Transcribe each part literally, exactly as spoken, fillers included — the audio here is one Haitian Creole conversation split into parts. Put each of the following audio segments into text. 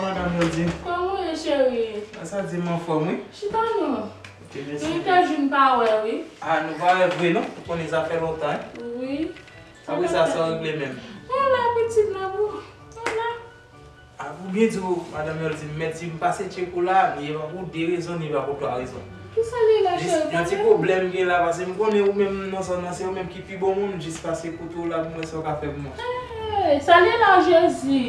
Madanm Yodine. Kòman w ye, cheri? Sa di m anfòm, wi. Chita non. Ok, mèsi. Nou te jwenn pa wè, wi. Ah, nou pa wè vre, non? Ou konnen sa fè lontan, hein? Wi. Apre sa, sa w regle menm? Nou la, pitit la, pou. Nou la. Ah, pou byen di w, Madanm Yodine, mèt di m pase tcheke w la, li e pa pou de rezon, li e pa pou twa rezon. Kisa li la, cheri? Jis yon ti pwoblèm gen la, paske m konnen ou menm nan zòn nan, se ou menm ki pi bon moun, jis pase kote w la pou m wè sa w ka fè pou mwen. Hey, sa li la, Jezi?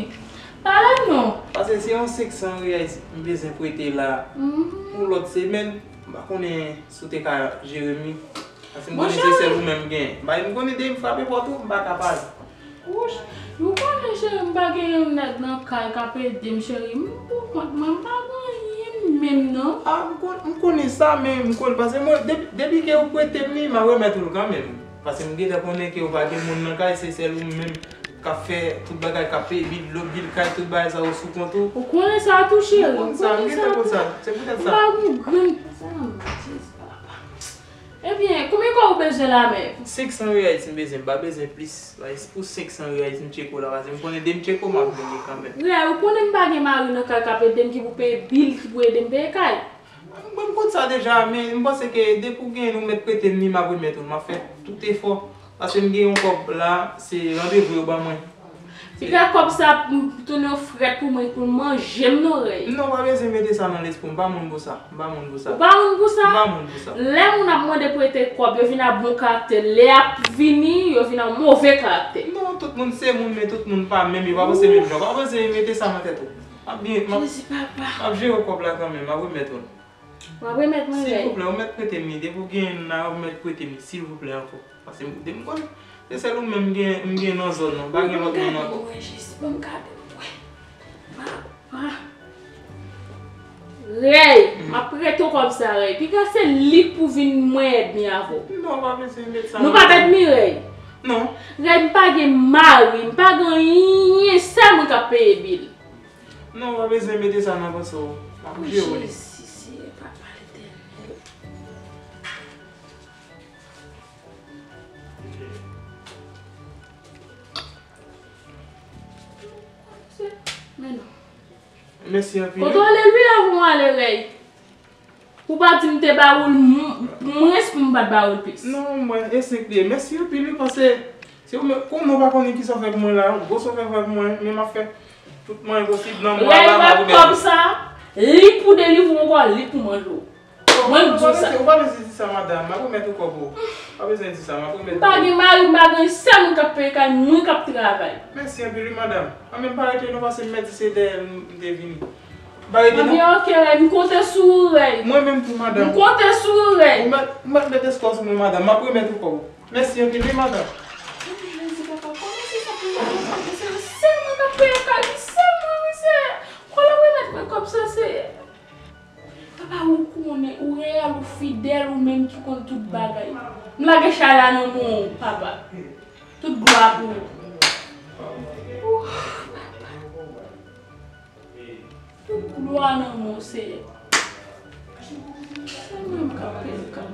Pale non. Paske se yon senk san riyal m bezwen prete la pou lòt semèn. M pa konnen si w te ka jere m li. Paske m konnen se sèl ou menm m gen. Bay m konnen depi m frape pòt ou, m pa ka pa. Wouch, ou konnen cheri, m pa gen yon nèg nan kay k ap ede m, cheri. M pou kont mwen, m pa gen anyen menm non. Ah, m kon-, m konnen sa, men m konnen, paske mwen, depi, depi ke ou prete m li, m a remèt ou l kanmenm. Paske m gentan konnen ke ou pa gen moun nan kay, se sèl ou menm k ap fè tout bagay, k ap peye bil, dlo, bil kay, tout bagay sa yo sou kont ou. Ou konnen sa tou, cheri. M konn sa, m gentan konn sa. Se poutèt sa. M pa gen grenn. Sa m di, papa. Ebyen, konbyen kòb ou bezwen la menm? Senk san riyal m bezwen, m pa bezwen plis. Like, pou senk san riyal m tcheke w la, paske m konnen depi m tcheke w, m ap vini kanmenm. Riyal, ou konnen m pa gen mari nan kay k ap ede m, ki pou peye bil, ki pou ede m peye kay. Mwen, m konn sa deja, men m panse ke depi w genyen l, ou mèt prete m li, m ap remèt ou l. M ap fè tout efò. Paske m gen yon kòb la, se randevou yo ban mwen. Piga kòb sa pou tounen yon frèt pou mwen, pou l manje m non, rèy. Non, pa bezwen mete sa nan lespri w, m pa moun pou sa. M pa moun pou sa. Ou pa moun pou sa? M pa moun pou sa. Lè moun ap mande prete kòb, yo vin ak bon karaktè. Lè y ap vini, yo vin ak move karaktè. Non, tout moun se moun, men tout moun pa menm, yo pa panse menm jan. Pa panse mete sa nan tèt ou. M ap byen, m ap, Jezi, papa. M ap jere kòb la kanmenm, m ap remèt ou l. W ap remèt mwen, rèy. Silvouplè, ou mèt prete m li. Depi w genyen l la, ou mèt prete m li, silvouplè, ankò. Paske m, m konnen se sèl ou menm m gen, m gen nan zòn nan. Pa gen lòt moun ankò. Ban m gade w, jis ban m gade w, wè. Papa. Rèy, m ap prete w kòb sa, rèy. Piga se li k pou vin mwen èdmi avè w. Non, pa bezwen met sa. Nou p ap èdmi, rèy. Non. Rèy, m pa gen mari, m pa gen anyen, sèl mwen k ap peye bil. Non, pa bezwen mete sa nan panse w. M ap jere w li. Jezi, Seyè, Papa Letènèl. Men non. Mèsi anpil. Kontwole l wi avan w ale, rèy. Ou pa di m te ba ou l m-, mwens pou m pa t ba ou l plis. Non, mwen, e senk li ye. Mèsi anpil wi, paske se ou menm, kòm ou pa konnen kisa w fè pou mwen la, gwo sa w fè pou mwen, men m ap fè tout mwayen posib nan mwa la, m ap remèt ou. Rèy, kòb sa, li pou delivre w ankò, li pou manje w. Mwen m di w sa. Ou pa bezwen di sa, madanm. M ap remèt ou kòb ou. Ou pa bezwen di sa, m ap remèt ou kòb ou. M pa gen mari, m pa gen sè, mwen k ap peye kay, mwen k ap travay. Mèsi anpil wi, madanm. Mwen menm pa rete non, paske m mèt di se dèyè l m te vini. Pa rete non. Ebyen, ok, rèy, m konte sou ou, rèy. Mwen menm tou, madanm. M konte sou ou, rèy. Ou mèt, ou mèt met eskò sou mwen, madanm. M ap remèt ou kòb ou. Mèsi anpil wi, madanm. Jezi, papa, kòman se sa pou mwen, Seyè? Se sèl mwen k ap peye kay, se sèl mwen, wi, Seyè. Kòman w remèt mwen kòb sa, Seyè? Papa, ou konnen, ou reyèl, ou fidèl, ou menm ki konn tout bagay. M lage chay la nan men w, papa. Tout glwa pou ou. Ouh, papa. Tout glwa nan men w, Seyè. Se mwen m k ap peye kay.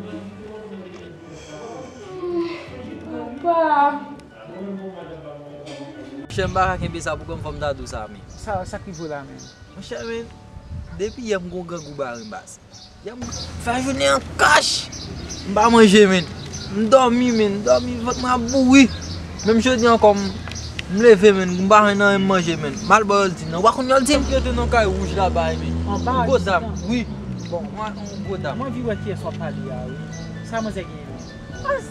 Papa. Monchè, m pa ka kenbe sa pou kòm, fò m ta di w sa, men. Sa, sa k rive w la menm? Monchè, men, depi yè m gon grangou bare m baz. Yè m fè jounen an kach. M pa manje, men. M dòmi, men. M dòmi, vant mwen ap bouri. Menm jodi ankò, m, m leve, men. M pa jwenn anyen m manje, men. M al bò, yo di non. Ou pa konn yo di m? M rete nan kay wouj laba, men. Anba, gwo dam, wi. Bon, mwen, yon gwo dam. Mwen anvi wè kiyès w ap pale a, wi. Sa manzè genyen, men? As,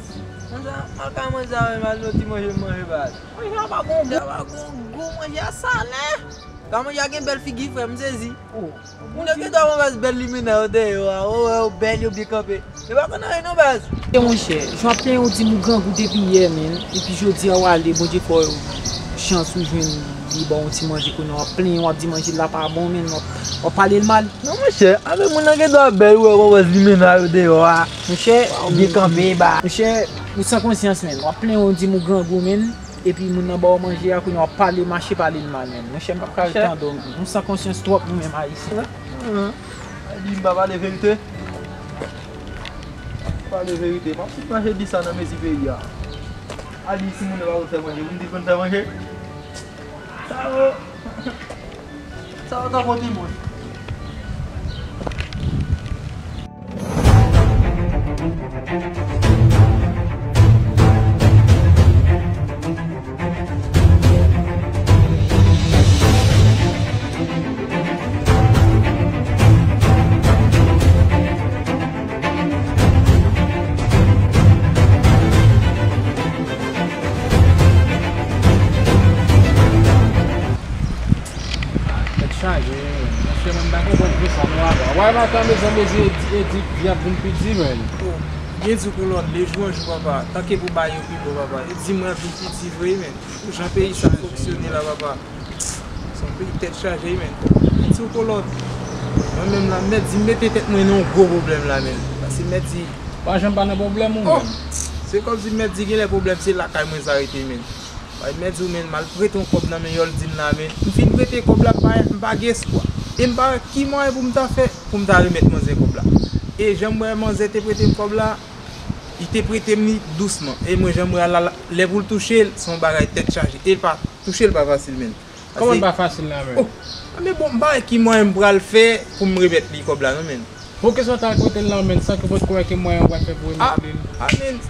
manzè, m al kay manzè a, men, m al yon ti manje, m manje, baz. Manje a pa gon gou. Manje a pa gon gou, manje a salen. Ka manje a gen bèl figi, frè, m sezi. Oh. Moun yo gen dwa wè bèl limena yo deyò a. Ou wè yo bèl, yo byen kanpe. Yo pa konn anyen non, baz. E monchè, jan w ap plenyen w di m ou grangou depi yè, men. Epi jodi a w ale, Bondye fè w chans ou jwenn li ba w yon ti manje kounye a w ap plenyen, w ap di manje la pa bon, men, w ap, w ap pale l mal. Non, monchè, avèk moun nan gen dwa bèl, ou wè, ou wè limena yo deyò a. Monchè, ou byen kanpe, ba. Monchè, ou san konsyans, men. W ap plenyen w di m ou grangou, men. Epi moun nan ba w manje a, kounye a w ap pale, mache pale l mal menm. Monchè, m p ap ka ret tande w. Nou san konsyans twòp nou menm Ayisyen. Di m pa pale verite. Pale verite. M ap sot mache di sa nan mezi peyi a. A di si moun nan pa konn fè manje, pou m di l konn fè manje. Sa yo. Sa w ta pote mwen? Tèt chaje, monchè, mwen m pa konprann pou sa non, papa. Wè maten, mezanmi, di, di, di, di ap vin pi di, menn. Oh, byen di w, kolòn, de jou an jou, papa. Tanke pou bagay yo pi bon, papa. E di mwen ap vin pi di vre, menn. Pou jan peyi sa fonksyone la, papa. Se yon peyi tèt chaje, menn. Byen di w, kolòn. Mwen menm la, mèt di m mete tèt mwen nan yon gwo pwoblèm la, menn. Paske mèt di. Pa janm pa nan pwoblèm ou menm. Se kòmsi mèt di genlè pwoblèm se lakay mwen sa rete, menn. Bay mèt di w, menn, m al prete yon kòb nan men Yoldine la, menn. M fin prete kòb la, m pa, m pa gen espwa. E m pa wè ki mwayen pou m ta fè pou m ta remèt manzè kòb la. E jan m wè manzè te prete m kòb la, li te prete m li dousman. E mwen jan m wè a la, lè pou l touche l, se yon bagay tèt chaje. E l pa touche l pa fasil, menn. Kòman l pa fasil la, menn? Oh, men bon, m pa wè ki mwayen m pral fè pou m remèt li kòb la non, menn. Poukisa w t al prete l la, menn, san ke w potko wè ki mwayen w pral fè pou remèt li l? Ah, menn,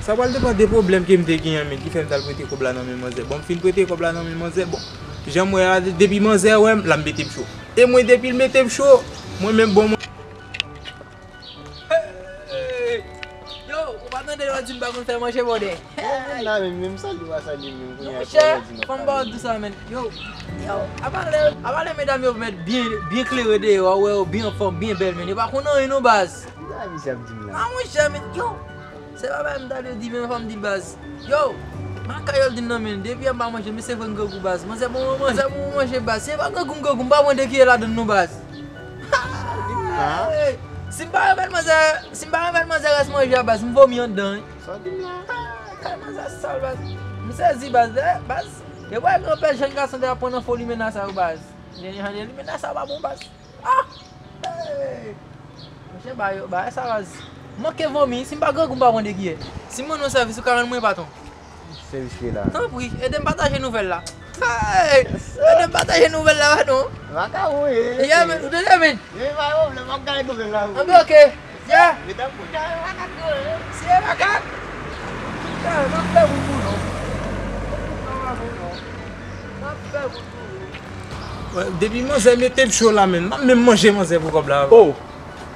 sa pral depann de pwoblèm ke m te gen an, menn, ki fè m t al prete kòb la nan men manzè. Bon, m fin prete kòb la nan men manzè, bon, jan m wè a, depi manzè wè m, l ap mete m cho. E mwen, depi l mete m cho, mwen menm, bon, mwen. Hey! Yo, ou pa tande yo di m pa konn fè manje, bòdè? Bon, moun la menm, menm salye w pa salye m menm, kounye a, monchè, fò m ba w di sa, menn. Yo, yo, apa lè, apa lè medam yo mèt byen, byen klere deyò, ou wè yo byen anfòm, byen bèl, menn. Yo pa konn anyen non, baz. Ki bagay misye ap di m la? Ah, monchè, menn, yo. Se pa bagay m ta dwe di, menn, fò m di l, baz. Yo, makayòl di m nan, menn. Depi yè m pa manje, men se vre m grangou, baz. Manzè bon, manzè bon manje, baz. Si e pa grangou m grangou, m pa pran de kiyè ladann non, baz. Hey! Si m pa remèt manzè, si m pa remèt manzè rès manje a, baz, m vomi anndan, wi. Sa w di m la? Ah, kay manzè sal, baz. M sezi, baz, eh, baz. E wè granpè jèn gason te ap pran nan fo limena sa yo, baz. Jan, jan limena sa yo pa bon, baz. Ah! Hey! Monchè, ba yo, ba sa, baz. M manke vomi, si m pa grangou, m pa pran de kiyè. Si m mande yon sèvis, ou ka rann mwen, patwon? Sèvis ki la. Tanpri, ede m pataje nouvèl la. Hey! Ede m pataje nouvèl la, non. Makak ou ye. Yeah, men, ou tande, men? Ye, pa pwoblèm, m ap gade nouvèl la. Anben, oke. Yeah. Mesdames, pou ta yo, makak yo ye. Si e makak. Putain, m ap fè bout pou nou. M ap fè bout pou nou. Depi manzè mete m cho la, menn. M ap menm manje manzè pou kòb la. Oh!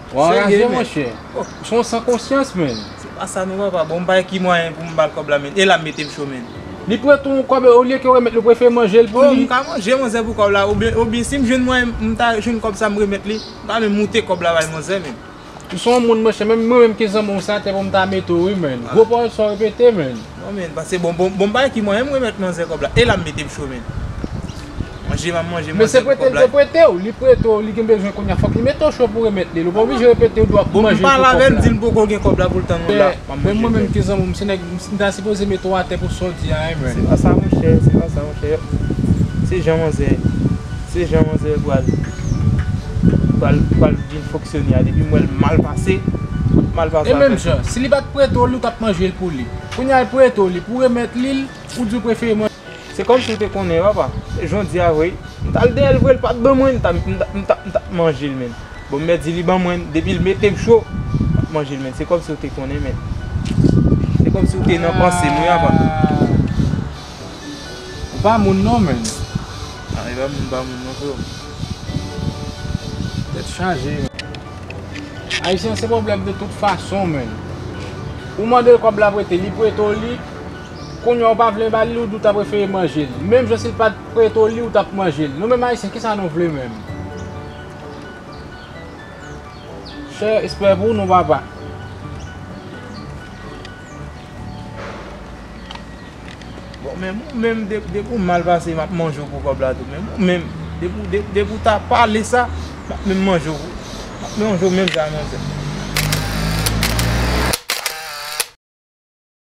W anraje, monchè. Ou se yon san konsyans, menn. Se pa sa non, papa. Bon, m pa wè ki mwayen pou m ba l kòb la, menn. E l ap mete m cho, menn. Li prete w yon kòb, olye ke w remèt li, ou prefere manje l pou li. Oh, m ka manje manzè pou kòb la. Oubyen, oubyen si m jwenn mwayen, m ta jwenn kòb sa, m remèt li. M ka menm moute kòb la bay manzè, menn. Ou se yon moun, monchè. Menm mwen menm ki zanmi w, se atè pou m ta mete w, wi, menn. Gwo pawòl sa w repete, menn. Non, men, pase bon, bon, bon, m pa wè ki mwayen m remèt manzè kòb la. E l ap mete m cho, men. Manje, m ap manje, men se manzè prete l kòb la te prete w, li prete w, li gen bezwen kounye a, fòk li mete w cho pou remèt li. Ou pa oblije repete w, dwa pou manje pou kòb la. Bon, m pale avè l, m di l m poko gen kòb la pou l tann ou la. M ap manje. Men mwen menm ki zanmi w, m se nèg, m ta sipoze mete w atè pou sa w di a, wi, men. Se pa sa, monchè, se pa sa, monchè. Se jan manzè, se jan manzè pral, pral, pral vin fonksyone a. Depi m wè l mal pase, mal pase avè l. E menm jan, si li pa t prete w li, ou t ap manje l pou li. Kounye a, l prete w li, pou remèt li l, ou di w prefere manje. Se kòmsi w te konnen, papa. Jan w di a vre, m t al dèyè l vre, l pa t ban mwen, m t ap, m t ap, m t ap, m t ap manje l, menn. Bon, m mèt di li ban mwen, depi l mete m cho, m ap manje l, menn. Se kòmsi w te konnen, menn. Se kòmsi w te nan panse m, wi, papa. Ou pa moun non, menn. Ah, e pa moun, pa moun non, frè. Tèt chaje, menn. Ayisyen se pwoblèm de tout fason, menn. Ou mande l kòb la prete, li prete w li. Kounye a ou pa vle ba li, ou di w ta prefere manje l. Menm jan si l pa t prete w li, ou t ap manje l. Nou menm Ayisyen, kisa nou vle menm? Chè, respè pou nou, papa. Bon, men ou menm, de-, depi w mal pase, m ap manje w pou kòb la tou. Men ou menm, depi w, de-, depi w ta pale sa, m ap menm manje w. M ap manje w menm jan a manzè.